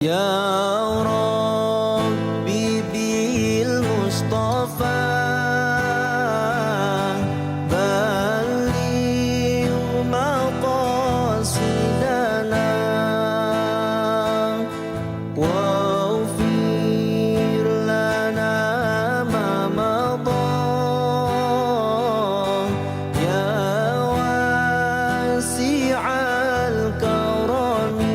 Ya Rabbi bil Mustafa balligh maqasidana waghfir lana ma madha ya wasi'al karami.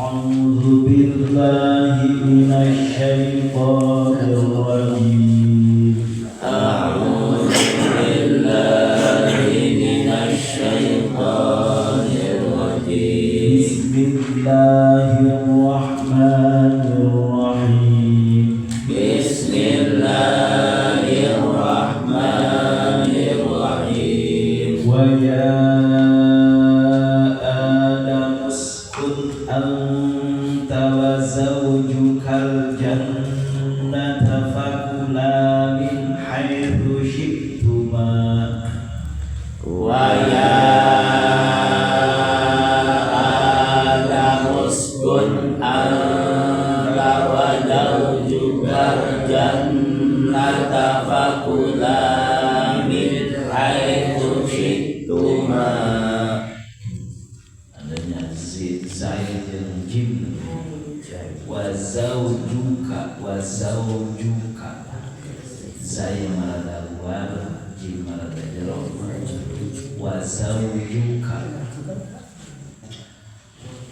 أعوذ بالله من الشيطان الرجيم. أعوذ بالله من الشيطان الرجيم. بسم الله الرحمن الرحيم. بسم الله الرحمن الرحيم. ويا آدم اسكن أنت وزوجك الجنة فكلا من حيث شئتما. ويا آدم اسكن أنت وزوجك الجنة فكلا من حيث شئتما. Adanya zaid jeung jim. Wa zaujuka, wa zaujuka, zai marada luar, jim marada jero. Wa zaujuka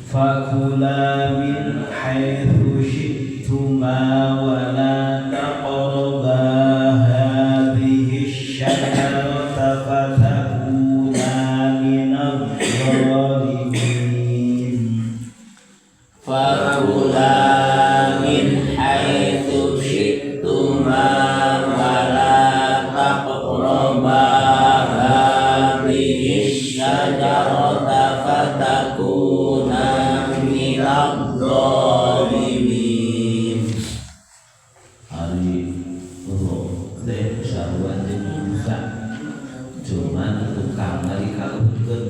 fakula min haitsu syi'tuma wa la taqraba hadhihi syajarata fatakuna minadh dhalimin. Fakula min haitsu syi'tuma wa la taqraba hadhihi syajarata fatakuna minadh dhalimin. Ari ro teh sarua jeung buka, cuman tukang ari kalebetkeun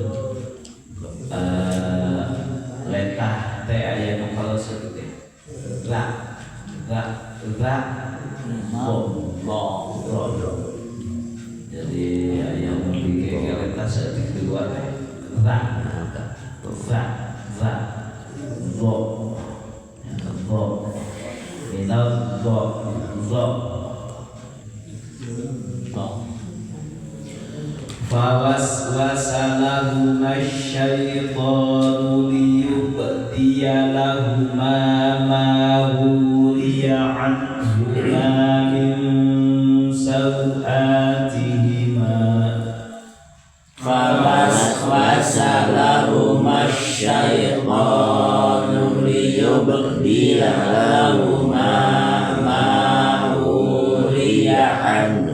letah teh aya nu kaleuseup teh ra ra ra bo Bo. ro. Jadi aya nu dikeke letah saeutik di luar teh ra ra ra bo bo minal bo zo. Bo. فوسوس لهما الشيطان ليبدي لهما ما وري عنهما من سوآتهما. فوسوس لهما الشيطان ليبدي لهما ما وري عنهما.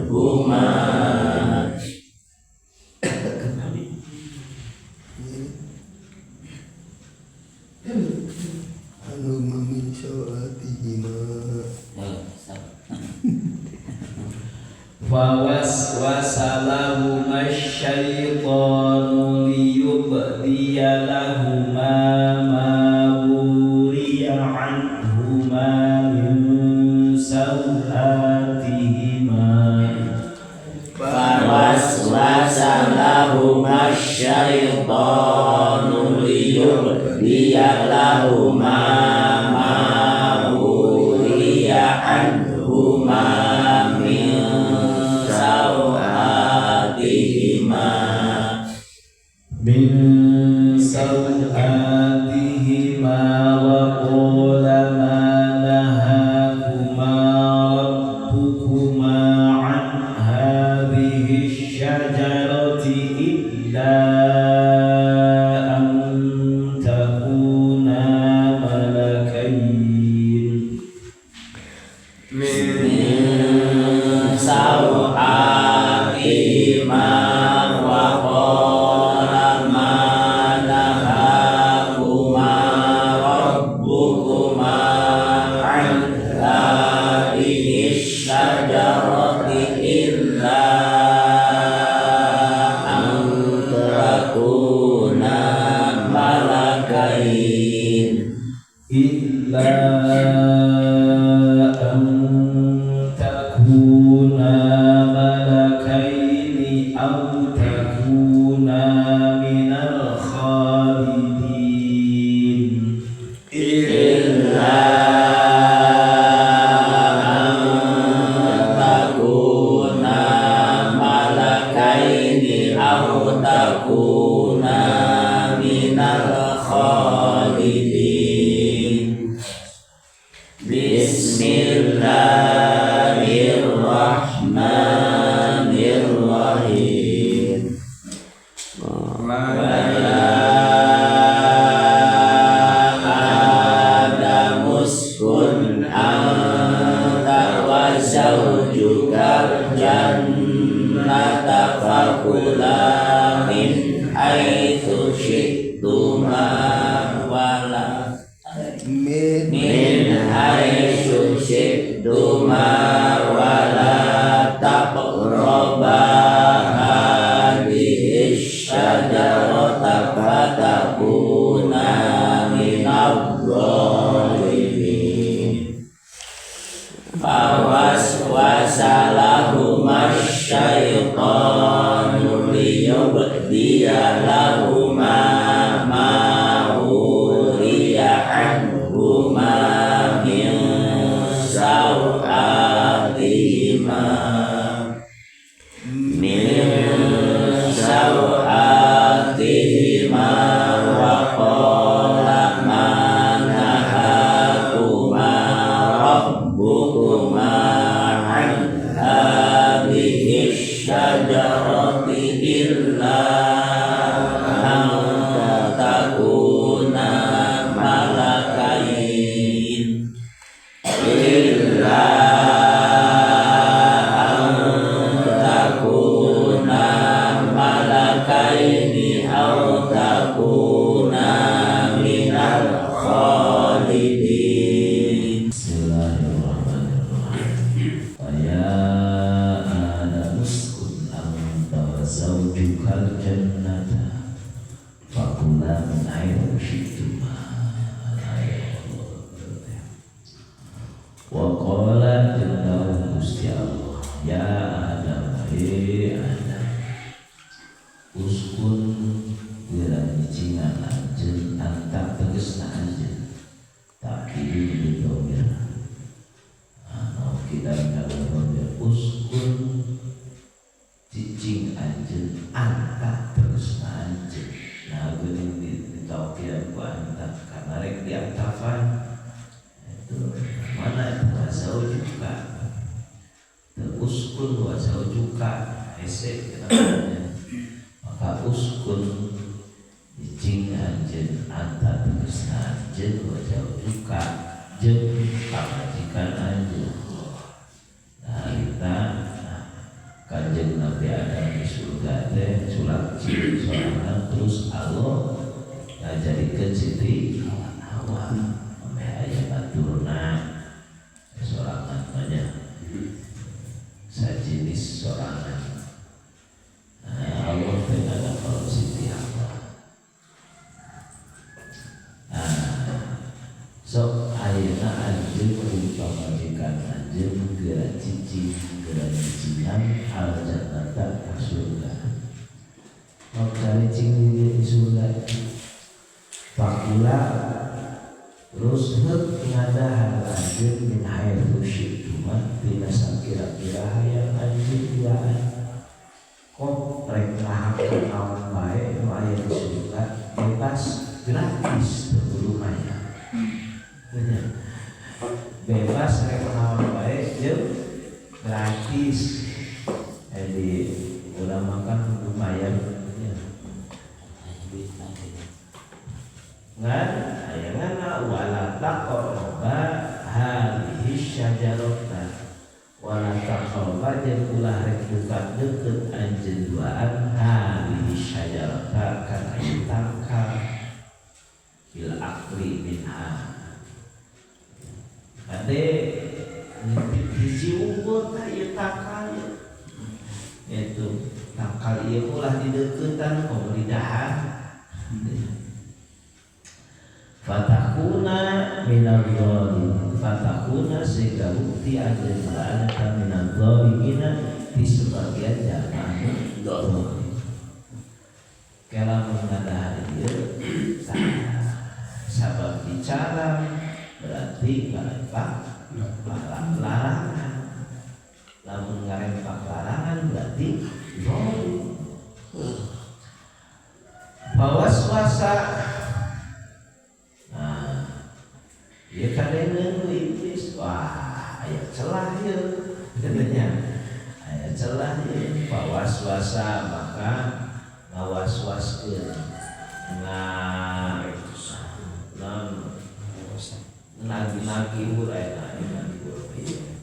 عنهما من سوآتهما. فوسوس لهما الشيطان ليبدي لهما ما وري عنهما من سوآتهما. فوسوس لهما الشيطان ليبدي لهما ما وري عنهما من سوآتهما. من سوآتهما وقال ما نهاكما ربكما عن هذه الشجرة إلا أن تكونا ملكين. من سوآتهما وقال ما minal khalidin. Illa an takuna malakaini aw takuna minal khalidin. Bismillahirrahmanirrahim. Wa Adam uskun anta wa zawjukal jannata fakula min haitsu syi'tuma wala min haitsu syi'tuma wala taqraba hadhihi syajarata fatakuna minadh dhalimin. Fawaswasa lahumasy syaitanu liyubdiya lahuma ma wuriya anhuma min sawatihima wa qala ma nahakuma rabbukuma an hadhihi syajarati illa an takuna malakain illa an takuna malakaini aw takuna minal khalidin. Bismillahirrahmanirrahim. Wa ya Adam uskun anta wa zawjukal jannata fakula min haitsu syi'tuma. Wa qala jannah Gusti Allah, ya Adam, he Adam, uskun geura nyicingan anjeun anta tegesna anjeun tapi di domir kita kalau domir uskun cicing anjeun anta tegesna anjeun. Nah geuning ditaukian ku anta karena rek diantafan itu mana itu wasaujuka uskun wasaujuka hese kenapa maka uskun cicing anjeun anta tegesna anjeun wasaujuka jeung pamajikan anjeun. Nah kita Kanjeng Nabi Adam di surga teh sulap ciri sorangan terus Allah ngajadikeun Siti Hawa ameh aya baturna sorangan banyak sajenis sorangan. Nah Allah teh ada kalau Siti Hawa. Nah sok ayeuna anjeun kudu pamajikan anjeun geura cicing geura cicingan al jannata ka surga. Sok cicing di surga fakula terus heuk ngadahar anjeun min haitsu syi'tuma tina sakira-kira hayang anjeun duaan. Kok rek ngahakeun naon bae nu aya di surga bebas gratis teu lumayan. Bebas rek naon bae jeung gratis. Jadi ulama kan lumayan ya. Ngan ayeuna wala taqraba hadhihi syajarata wala taqraba jeung ulah rek buka deukeut anjeun duaan hadhihi syajarata kana ieu tangkal bil akli minha. Kade hiji unggul tah ieu tangkal itu tangkal ieu ulah dideuketan komo didahar. Fatakuna minal zalimin, fatakuna sehingga bukti anjeun eta minal zalimina di sebagian jalma anu zalim. Kela mengadahar ieu sabab bicara berarti ngarempak larangan. Lamun ngarempak larangan berarti zalim. Bawaswasa. Nah, ieu kadeungeun iblis. Wah, aya celah ieu katanya. Aya celah ieu bawaswasa maka ngawaswaskeun nagi-nagi urai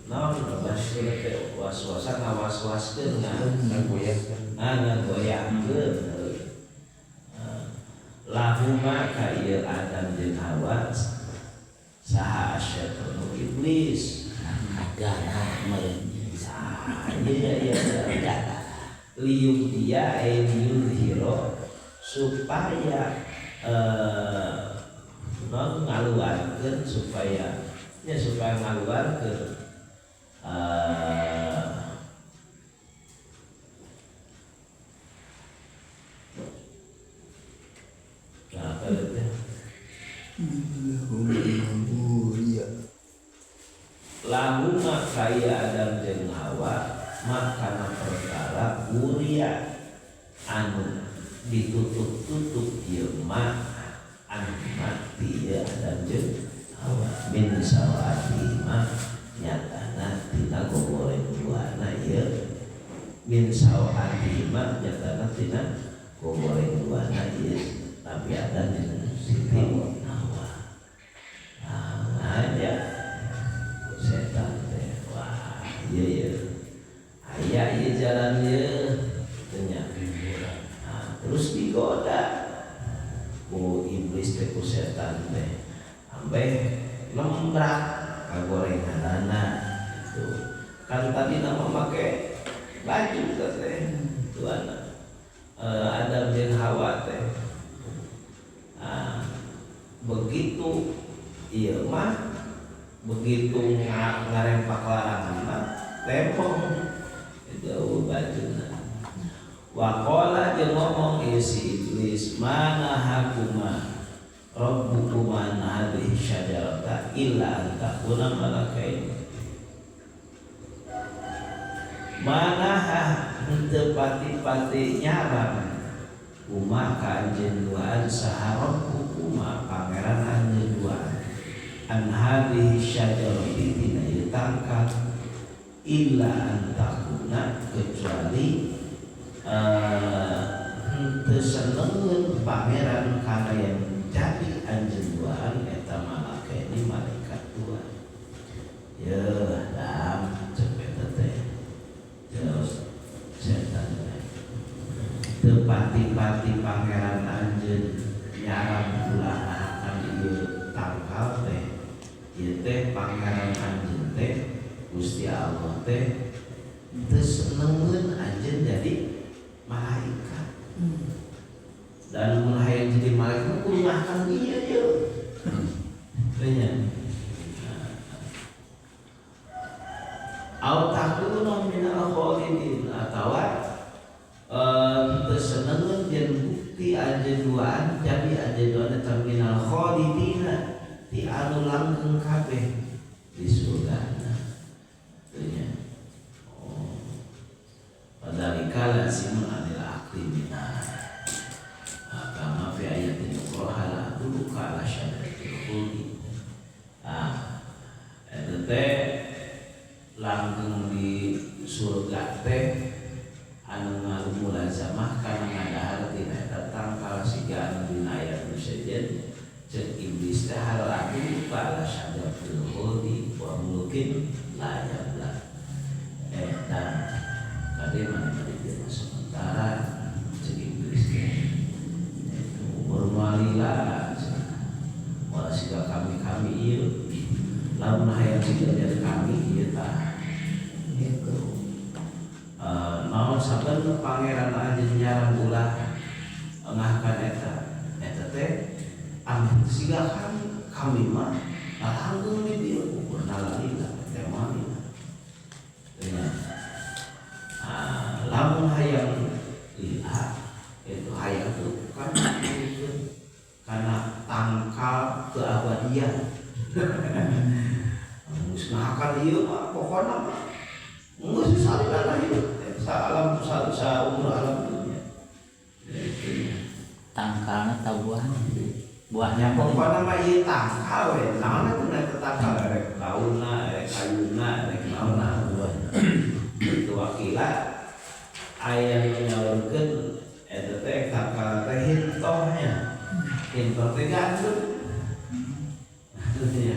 naon teh waswasa ngawaswaskeun ngagoyahkeun lahuma ka ieu Adam jeung Hawa saha asyaitanu iblis agara meureun iya iya liung dia liyudhiro supaya non ngaluarkeun supaya nya supaya ngaluarkeun lahuma kaya Adam jeung Hawa makana perkara uria anu ditutup-tutup ieu ma anu mati ieu Adam jeung Hawa min sawati ma nyatana tina gogoreng duana ieu min sawati ma nyatana tina gogoreng duana ieu Nabi Adam jeung Siti Hawa. Nah, ya setan teh wah ieu ieu aya ieu jalan ieu tanya. Nah, terus digoda ku iblis teh ku setan teh sampai lembrak kagorenganana itu kan tadi nama make baju teh tuan Adam jeung Hawa teh. Nah, begitu ieu mah begitu ngarempak larangan mah tembong itu bajuna. Waqala jeung ngomong ieu si iblis mana hakuma rabbukuma an hadhihi syajarata illa an takuna malakain. Manaha henteu pati-pati nyaram kuma ka anjeun duaan saha rabbukuma pangeran anjeun duaan an hadhihi syajarati tina ieu tangkal illa an takuna kecuali henteu senengeun pangeran kana yang jadi anjeun duaan eta malaka ini malaikat dua. Yeuh dam cek eta teh terus setan teh teu pati-pati pangeran anjeun nyaram ulah akan ieu tangkal teh ieu teh pangeran anjeun teh Gusti Allah teh teu senengeun anjeun jadi malaikat. Dan mun hayang jadi malaikat kudu makan ieu ieu. Tanya. Au takuna minal khalidin atawa teu senengeun jeung bukti anjeun duaan jadi anjeun duaan eta minal khalidina ti anu langgeng kabeh di surga. Tanya. Oh. Padalika lazimun anil aqli minna. Kama fi ayatin ukhra la adulluka ala syajaratil khuldi. Ah, eta teh langgeng di surga teh anu ngalumulazamah kana ngadahar tina eta tangkal siga anu dina ayat nu sejen ceuk iblis teh hal adulluka ala syajaratil khuldi wa mulkin la yabla. Eta kade mana di sementara ceuk iblis teh umur malila moal siga kami-kami ieu lamun hayang siga jadi kami ieu tah gitu. Naon saben pangeran anjeun nyaran ulah ngahkan eta eta teh anu siga kami kami mah langgeng di dieu ukurna lalila teh moal. Lamun hayang lila itu hayang tuh keabadian. Geus ngahakan ieu mah pokona mah geus salilana hidup sa alam sa, sa umur alam dunia. Tangkalna tabuhan buahnya. Ya pokona mah ieu tangkal we. Naon atuh eta tangkal, rek daunna, rek kayuna, rek naonna buahna. Itu wakila aya nu nyaurkeun eta teh tangkal teh hintohnya. Hintoh teh gandum. Ya.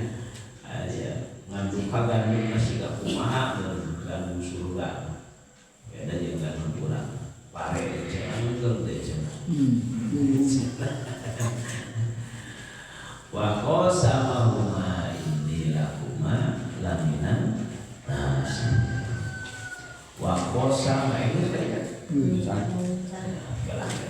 Aya ngandung ka gandum masih ka kumaha gandum surga. Beda jeung gandum urang. Pare cenah ngandung teh cenah. Wa qasamahuma inni lakuma laminan nasihin. Wa qasama ini tadi kan? Kalah.